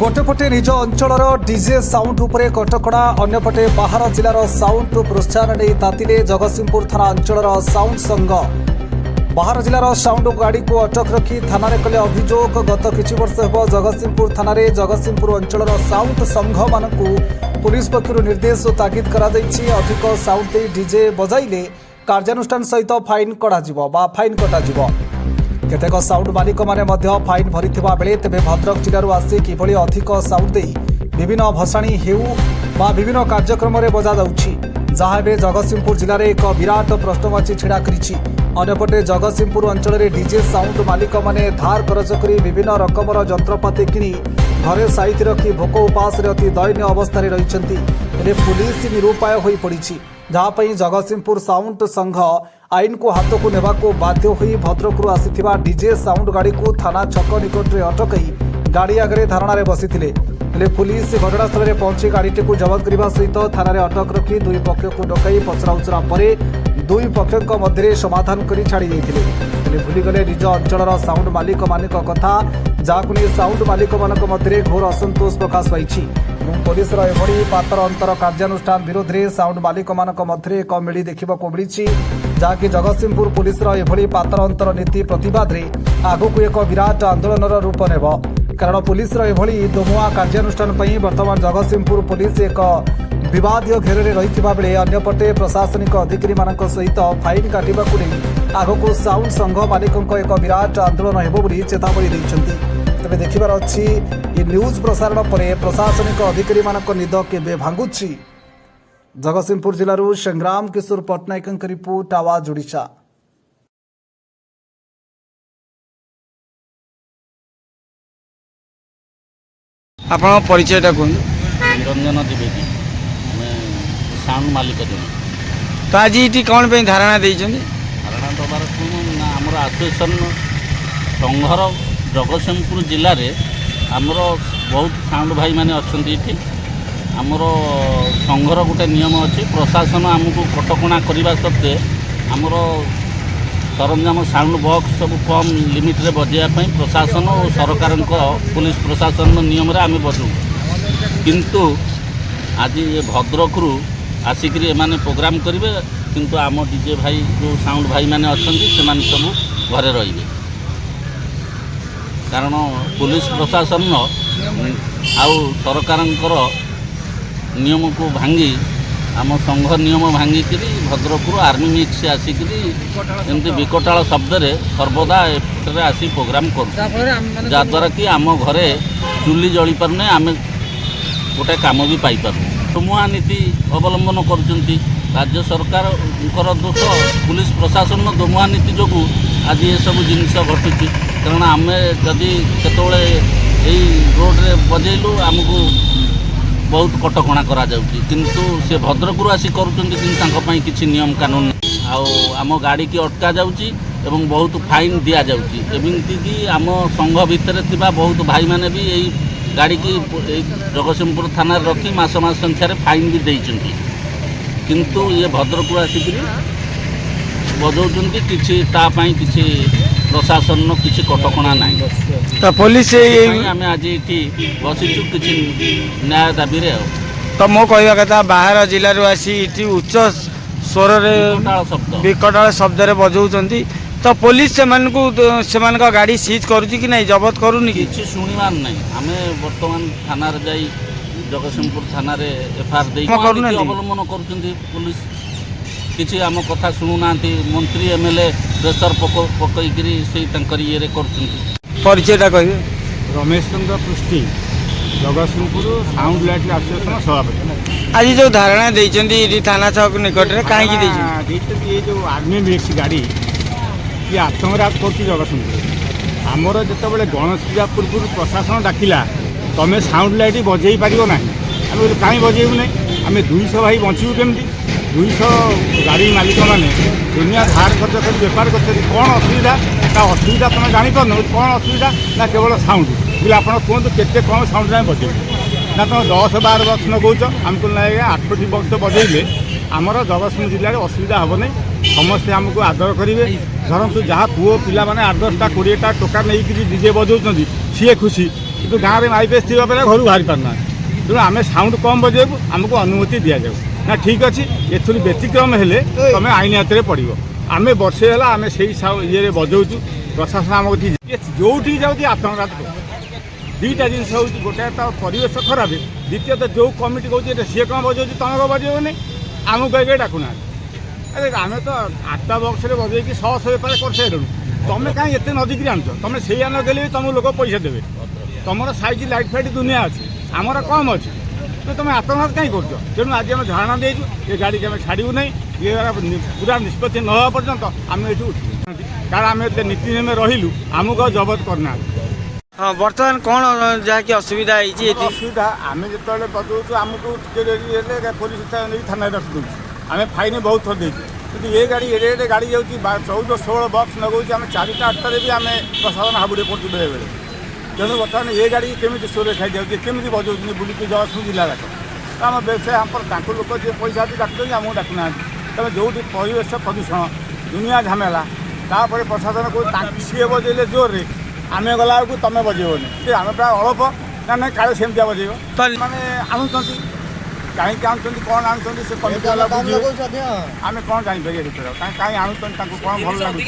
ଗୋଟେ ପଟେ ନିଜ ଅଞ୍ଚଳର ଡିଜେ ସାଉଣ୍ଡ ଉପରେ କଟକଣା, ଅନ୍ୟପଟେ ବାହାର ଜିଲ୍ଲାର ସାଉଣ୍ଡ ପ୍ରୋତ୍ସାହନ ନେଇ ତାତିଲେ ଜଗତସିଂହପୁର ଥାନା ଅଞ୍ଚଳର ସାଉଣ୍ଡ ସଂଘ। ବାହାର ଜିଲ୍ଲାର ସାଉଣ୍ଡ ଗାଡ଼ିକୁ ଅଟକ ରଖି ଥାନାରେ କଲେ ଅଭିଯୋଗ। ଗତ କିଛି ବର୍ଷ ହେବ ଜଗତସିଂହପୁର ଥାନାରେ ଜଗତସିଂହପୁର ଅଞ୍ଚଳର ସାଉଣ୍ଡ ସଂଘମାନଙ୍କୁ ପୁଲିସ ପକ୍ଷରୁ ନିର୍ଦ୍ଦେଶ ଓ ତାଗିଦ କରାଯାଇଛି, ଅଧିକ ସାଉଣ୍ଡ ଦେଇ ଡିଜେ ବଜାଇଲେ କାର୍ଯ୍ୟାନୁଷ୍ଠାନ ସହିତ ଫାଇନ୍ କଢ଼ାଯିବ ବା ଫାଇନ୍ କଟାଯିବ। କେତେକ ସାଉଣ୍ଡ ମାଲିକମାନେ ମଧ୍ୟ ଫାଇନ୍ ଭରିଥିବା ବେଳେ, ତେବେ ଭଦ୍ରକ ଜିଲ୍ଲାରୁ ଆସି କିଭଳି ଅଧିକ ସାଉଣ୍ଡ ଦେଇ ବିଭିନ୍ନ ଭସାଣି ହେଉ ବା ବିଭିନ୍ନ କାର୍ଯ୍ୟକ୍ରମରେ ବଜାଯାଉଛି, ଯାହା ଏବେ ଜଗତସିଂହପୁର ଜିଲ୍ଲାରେ ଏକ ବିରାଟ ପ୍ରଶ୍ନବାଚୀ ଛିଡ଼ା କରିଛି। ଅନ୍ୟପଟେ ଜଗତସିଂହପୁର ଅଞ୍ଚଳରେ ଡିଜେ ସାଉଣ୍ଡ ମାଲିକମାନେ ଧାର କରଜ କରି ବିଭିନ୍ନ ରକମର ଯନ୍ତ୍ରପାତି କିଣି ଘରେ ସାଇତି ରଖି ଭୋକ ଉପାସରେ ଅତି ଦୟନୀୟ ଅବସ୍ଥାରେ ରହିଛନ୍ତି। ହେଲେ ପୁଲିସ ନିରୁପାୟ ହୋଇପଡ଼ିଛି, ଯାହା ପାଇଁ ଜଗତସିଂହପୁର ସାଉଣ୍ଡ ସଂଘ ଆଇନକୁ ହାତକୁ ନେବାକୁ ବାଧ୍ୟ ହୋଇ ଭଦ୍ରକରୁ ଆସିଥିବା ଡିଜେ ସାଉଣ୍ଡ ଗାଡ଼ିକୁ ଥାନା ଛକ ନିକଟରେ ଅଟକାଇ ଗାଡ଼ି ଆଗରେ ଧାରଣାରେ ବସିଥିଲେ। ହେଲେ ପୁଲିସ ଘଟଣାସ୍ଥଳରେ ପହଞ୍ଚି ଗାଡ଼ିଟିକୁ ଜବତ କରିବା ସହିତ ଥାନାରେ ଅଟକ ରଖି ଦୁଇ ପକ୍ଷକୁ ଡକାଇ ପଚରାଉଚରା ପରେ ଦୁଇ ପକ୍ଷଙ୍କ ମଧ୍ୟରେ ସମାଧାନ କରି ଛାଡ଼ି ଦେଇଥିଲେ। ହେଲେ ଭୁଲିଗଲେ ନିଜ ଅଞ୍ଚଳର ସାଉଣ୍ଡ ମାଲିକମାନଙ୍କ କଥା, ଯାହାକୁ ନେଇ ସାଉଣ୍ଡ ମାଲିକମାନଙ୍କ ମଧ୍ୟରେ ଘୋର ଅସନ୍ତୋଷ ପ୍ରକାଶ ପାଇଛି ଏବଂ ପୋଲିସର ଏଭଳି ପାତର ଅନ୍ତର କାର୍ଯ୍ୟାନୁଷ୍ଠାନ ବିରୋଧରେ ସାଉଣ୍ଡ ମାଲିକମାନଙ୍କ ମଧ୍ୟରେ ଏକ ମେଳି ଦେଖିବାକୁ ମିଳିଛି, ଯାହାକି ଜଗତସିଂହପୁର ପୋଲିସର ଏଭଳି ପାତର ଅନ୍ତର ନୀତି ପ୍ରତିବାଦରେ ଆଗକୁ ଏକ ବିରାଟ ଆନ୍ଦୋଳନର ରୂପ ନେବ। କାରଣ ପୋଲିସର ଏଭଳି ଦୋମୁହାଁ କାର୍ଯ୍ୟାନୁଷ୍ଠାନ ପାଇଁ ବର୍ତ୍ତମାନ ଜଗତସିଂହପୁର ପୋଲିସ ଏକ ବିବାଦୀୟ ଘେରରେ ରହିଥିବା ବେଳେ, ଅନ୍ୟପଟେ ପ୍ରଶାସନିକ ଅଧିକାରୀମାନଙ୍କ ସହିତ ଫାଇନ୍ କାଟିବାକୁ ନେଇ ଆଗକୁ ସାଉଣ୍ଡ ସଂଘ ମାଲିକଙ୍କ ଏକ ବିରାଟ ଆନ୍ଦୋଳନ ହେବ ବୋଲି ଚେତାବନୀ ଦେଇଛନ୍ତି। ତେବେ ଦେଖିବାର ଅଛି, ଏ ନ୍ୟୁଜ୍ ପ୍ରସାରଣ ପରେ ପ୍ରଶାସନିକ ଅଧିକାରୀମାନଙ୍କ ନିଦ କେବେ ଭାଙ୍ଗୁଛି। ଜଗତସିଂହପୁର ଜିଲ୍ଲାରୁ ସଂଗ୍ରାମ କିଶୋର ପଟ୍ଟନାୟକଙ୍କ ରିପୋର୍ଟ, ଆୱାଜ ଓଡ଼ିଶା। ଆପଣଙ୍କ ପରିଚୟଟା କୁହନ୍ତୁ। ନିରଞ୍ଜନ ଦ୍ୱିବେଦୀ, ଆମେ ସାଉଣ୍ଡ ମାଲିକ ଜଣେ। ତ ଆଜି ଏଠି କ'ଣ ପାଇଁ ଧାରଣା ଦେଇଛନ୍ତି? ଧାରଣା ଦେବାର କ'ଣ ନା, ଆମର ଆସୋସିଏସନ୍ ସଂଘର ଜଗତସିଂହପୁର ଜିଲ୍ଲାରେ ଆମର ବହୁତ ସାଉଣ୍ଡ ଭାଇମାନେ ଅଛନ୍ତି। ଏଠି ଆମର ସଂଘର ଗୋଟେ ନିୟମ ଅଛି। ପ୍ରଶାସନ ଆମକୁ କଟକଣା କରିବା ସତ୍ତ୍ୱେ ଆମର ସରଞ୍ଜାମ ସାଉଣ୍ଡ ବକ୍ସ ସବୁ କମ୍ ଲିମିଟ୍ରେ ବଜାଇବା ପାଇଁ ପ୍ରଶାସନ ଓ ସରକାରଙ୍କ ପୋଲିସ ପ୍ରଶାସନର ନିୟମରେ ଆମେ ବଜାଉ। କିନ୍ତୁ ଆଜି ଏ ଭଦ୍ରକରୁ ଆସିକରି ଏମାନେ ପ୍ରୋଗ୍ରାମ୍ କରିବେ, କିନ୍ତୁ ଆମ ଡିଜେ ଭାଇ, ଯେଉଁ ସାଉଣ୍ଡ ଭାଇମାନେ ଅଛନ୍ତି, ସେମାନେ ସବୁ ଘରେ ରହିବେ। କାରଣ ପୋଲିସ ପ୍ରଶାସନର ଆଉ ସରକାରଙ୍କର ନିୟମକୁ ଭାଙ୍ଗି, ଆମ ସଂଘ ନିୟମ ଭାଙ୍ଗିକିରି ଭଦ୍ରକରୁ ଆର୍ମି ମିକ୍ସ ଆସିକିରି ଏମିତି ବିକଟାଳ ଶବ୍ଦରେ ସର୍ବଦା ଏଠାରେ ଆସି ପ୍ରୋଗ୍ରାମ୍ କରୁ, ଯାହାଦ୍ୱାରା କି ଆମ ଘରେ ଚୁଲି ଜଳିପାରୁନାହିଁ, ଆମେ ଗୋଟେ କାମ ବି ପାଇପାରୁନୁ। ଦୋମୁହାଁ ନୀତି ଅବଲମ୍ବନ କରୁଛନ୍ତି। ରାଜ୍ୟ ସରକାରଙ୍କର ଦୋଷ, ପୁଲିସ ପ୍ରଶାସନର ଦୋମୁହାଁ ନୀତି ଯୋଗୁଁ ଆଜି ଏସବୁ ଜିନିଷ ଘଟୁଛି। କାରଣ ଆମେ ଯଦି କେତେବେଳେ ଏଇ ରୋଡ଼ରେ ବଜେଇଲୁ, ଆମକୁ ବହୁତ କଟକଣା କରାଯାଉଛି। କିନ୍ତୁ ସେ ଭଦ୍ରକରୁ ଆସି କରୁଛନ୍ତି, କିନ୍ତୁ ତାଙ୍କ ପାଇଁ କିଛି ନିୟମ କାନୁନ ନାହିଁ। ଆଉ ଆମ ଗାଡ଼ିକି ଅଟକା ଯାଉଛି ଏବଂ ବହୁତ ଫାଇନ୍ ଦିଆଯାଉଛି। ଏମିତିକି ଆମ ସଂଘ ଭିତରେ ଥିବା ବହୁତ ଭାଇମାନେ ବି ଏଇ ଗାଡ଼ିକି ଏଇ ଜଗତସିଂହପୁର ଥାନାରେ ରଖି ମାସ ମାସ ସଂଖ୍ୟାରେ ଫାଇନ୍ ବି ଦେଇଛନ୍ତି। କିନ୍ତୁ ଇଏ ଭଦ୍ରକରୁ ଆସିକରି ବଜାଉଛନ୍ତି, କିଛି ତା ପାଇଁ କିଛି ପ୍ରଶାସନର କିଛି କଟକଣା ନାହିଁ। ତ ପୋଲିସ ଏଇ ସେଥିପାଇଁ ଆମେ ଆଜି ଏଠି ବସିଛୁ କିଛି ନ୍ୟାୟ ଦାବିରେ। ଆଉ ତ ମୋ କହିବା କଥା, ବାହାର ଜିଲ୍ଲାରୁ ଆସି ଏଠି ଉଚ୍ଚ ସ୍ୱରରେ ବିକଟାଳ ଶବ୍ଦ, ବିକଟାଳ ଶବ୍ଦରେ ବଜାଉଛନ୍ତି, ତ ପୋଲିସ ସେମାନଙ୍କୁ ସେମାନଙ୍କ ଗାଡ଼ି ସିଜ୍ କରୁଛି କି ନାହିଁ, ଜବତ କରୁନି କି? କିଛି ଶୁଣିବାର ନାହିଁ। ଆମେ ବର୍ତ୍ତମାନ ଥାନାରେ ଯାଇ, ଜଗତସିଂହପୁର ଥାନାରେ ଏଫଆଇଆର ଦେଇ କାମ କରୁନାହାନ୍ତି? ଅବଲମ୍ବନ କରୁଛନ୍ତି। ପୋଲିସ କିଛି ଆମ କଥା ଶୁଣୁନାହାନ୍ତି। ମନ୍ତ୍ରୀ, ଏମଏଲଏ ପ୍ରେସର ପକେଇକିରି ସେଇ ତାଙ୍କର ଇଏରେ କରୁଛନ୍ତି। ପରିଚୟଟା କହିବେ। Ramesh Chandra Prusty, Jagatsinghpur sound light association ସଭାପତି। ଆଜି ଯେଉଁ ଧାରଣା ଦେଇଛନ୍ତି ଏଠି ଥାନା ଛକ ନିକଟରେ, କାହିଁକି ଦେଇଛନ୍ତି? ଦେଇଛନ୍ତି, ଏଇ ଯେଉଁ ଆର୍ମି ମିକ୍ସ ଗାଡ଼ି ଇଏ ଆତଙ୍କରାଜ କରୁଛି ଜଗତସିଂହପୁର। ଆମର ଯେତେବେଳେ ଗଣେଶ ପୂଜା ପୂର୍ବରୁ ପ୍ରଶାସନ ଡାକିଲା, ତମେ ସାଉଣ୍ଡ ଲାଇଟ୍ ବଜେଇ ପାରିବ ନାହିଁ। ଆମେ କହିଲୁ, କାହିଁ ବଜେଇବୁ ନାହିଁ? ଆମେ 200 ଭାଇ ବଞ୍ଚିବୁ କେମିତି? 200 ଗାଡ଼ି ମାଲିକମାନେ ଦୁନିଆ ଧାର ଖର୍ଚ୍ଚ କରି ବେପାର କରୁଛନ୍ତି। କ'ଣ ଅସୁବିଧା? ତା ଅସୁବିଧା ତୁମେ ଜାଣିପାରୁନ। କ'ଣ ଅସୁବିଧା ନା, କେବଳ ସାଉଣ୍ଡ। ବୋଲେ ଆପଣ କୁହନ୍ତୁ, କେତେ କ'ଣ ସାଉଣ୍ଡ ଆମେ ବଜେଇବୁ? ନା, ତୁମେ 10-12 ବକ୍ସ ଲଗାଉଛ। ଆମେ କହିଲୁ, ନା ଆଜ୍ଞା, ଆଠଟି ବକ୍ସ ବଜେଇଲେ ଆମର ଜଗତସିଂହ ଜିଲ୍ଲାରେ ଅସୁବିଧା ହେବ ନାହିଁ, ସମସ୍ତେ ଆମକୁ ଆଦର କରିବେ। ଧରନ୍ତୁ, ଯାହା ପୁଅ ପିଲାମାନେ 8-10ଟା 20ଟା ଟୋକା ନେଇକିରି ଡିଜେ ବଜାଉଛନ୍ତି, ସିଏ ଖୁସି। କିନ୍ତୁ ଗାଁରେ ମାଇପେସ୍ ଥିବା ବେଳେ ଘରୁ ବାହାରି ପାରୁନାହାନ୍ତି। ତେଣୁ ଆମେ ସାଉଣ୍ଡ କମ୍ ବଜେଇବୁ, ଆମକୁ ଅନୁମତି ଦିଆଯାଉ। ନା, ଠିକ୍ ଅଛି, ଏଥିରୁ ବ୍ୟତିକ୍ରମ ହେଲେ ତମେ ଆଇନ ହାତରେ ପଡ଼ିବ। ଆମେ ବର୍ଷେ ହେଲା ଆମେ ସେଇ ଇଏରେ ବଜଉଛୁ। ପ୍ରଶାସନ ଆମକୁ ଯୋଉଠିକି ଯାଉଛି ଆତଙ୍କରାଜ କରୁଛି। ଦୁଇଟା ଜିନିଷ ହେଉଛି, ଗୋଟେ ତ ପରିବେଶ ଖରାପ, ଦ୍ୱିତୀୟତଃ ଯେଉଁ କମିଟି କହୁଛି ଏଟା ସିଏ କ'ଣ ବଜାଉଛି, ତମେ କ'ଣ ବଜେଇବନି? ଆମକୁ କେହି କେହି ଡାକୁନାହାନ୍ତି। ଆରେ, ଆମେ ତ ଆଠଟା ବକ୍ସରେ ବଜେଇକି ଶହ ଶହ ବେପାର କରିସାରିଲୁଣି। ତମେ କାହିଁ ଏତେ ନଦିକିରି ଆଣୁଛ? ତମେ ସେଇଆ ନଗେଇଲେ ବି ତମକୁ ଲୋକ ପଇସା ଦେବେ। ତମର ସାଇଜ୍ ଲାଇଟ୍ ଫାଇଟ୍ ଦୁନିଆ ଅଛି, ଆମର କମ୍ ଅଛି। ତ ତମେ ଆତଙ୍କରାଜ କାହିଁ କରୁଛ? ତେଣୁ ଆଜି ଆମେ ଧାରଣା ଦେଇଛୁ, ଏ ଗାଡ଼ିକି ଆମେ ଛାଡ଼ିବୁ ନାହିଁ। ଏ ପୁରା ନିଷ୍ପତ୍ତି ନ ହେବା ପର୍ଯ୍ୟନ୍ତ ଆମେ ଏଠୁ ଉଠିବୁ। କାରଣ ଆମେ ଏତେ ନୀତି ନିୟମରେ ରହିଲୁ, ଆମକୁ ଆଉ ଜବତ କରିନାହାନ୍ତି। ହଁ, ବର୍ତ୍ତମାନ କ'ଣ ଯାହାକି ଅସୁବିଧା ହେଇଛି ଏଠି? ଅସୁବିଧା, ଆମେ ଯେତେବେଳେ ବଜଉଛୁ, ଆମକୁ ଟିକେ ଡେରି ହେଲେ ପୋଲିସ ନେଇକି ଥାନାରେ ରଖିଦେଉଛି। ଆମେ ଫାଇନ୍ ବହୁତ ଥର ଦେଇଛୁ। କିନ୍ତୁ ଏ ଗାଡ଼ି ଏଡ଼େ ଏଡ଼େ ଗାଡ଼ି ଯାଉଛି, 14 16 ବକ୍ସ ଲଗାଉଛି। ଆମେ 4ଟା 8ଟାରେ ବି ଆମେ ପ୍ରଶାସନ ହାବୁଡ଼େ ପଡ଼ୁଛୁ ବେଳେବେଳେ। ତେଣୁ ବର୍ତ୍ତମାନ ଏ ଗାଡ଼ି କେମିତି ସୁରକ୍ଷା ଯାଉଛି, କେମିତି ବଜାଉଛନ୍ତି ବୁଲିକି ଜଗତସିଂହ ଜିଲ୍ଲା ଯାକ। ତ ଆମ ବ୍ୟବସାୟ ଆମର ତାଙ୍କୁ ଲୋକ ଯିଏ ପଇସା ଅଛି ଡାକୁଛନ୍ତି, ଆମକୁ ଡାକୁନାହାନ୍ତି। ତେଣୁ ଯେଉଁଠି ପରିବେଶ ପ୍ରଦୂଷଣ, ଦୁନିଆ ଝାମେଲା। ତାପରେ ପ୍ରଶାସନ କହୁଛି ତାଙ୍କୁ ସିଏ ବଜେଇଲେ ଜୋରରେ, ଆମେ ଗଲାବେଳକୁ ତମେ ବଜେଇବନି। ଯେ ଆମେ ପ୍ରାୟ ଅଳପ ନା ନାଇଁ, କାଳେ ସେମିତିଆ ବଜେଇବ। ମାନେ ଆଣୁଛନ୍ତି, କାହିଁକି ଆଣୁଛନ୍ତି, କ'ଣ ଆଣୁଛନ୍ତି, ସେ କମିଟି ବାଲା ବୁଝିବେ। ଆମେ କ'ଣ ଜାଣିପାରିବା ଭିତରେ କାହିଁ କାହିଁ ଆଣୁଛନ୍ତି, ତାଙ୍କୁ କ'ଣ ଭଲ ଲାଗୁଛି।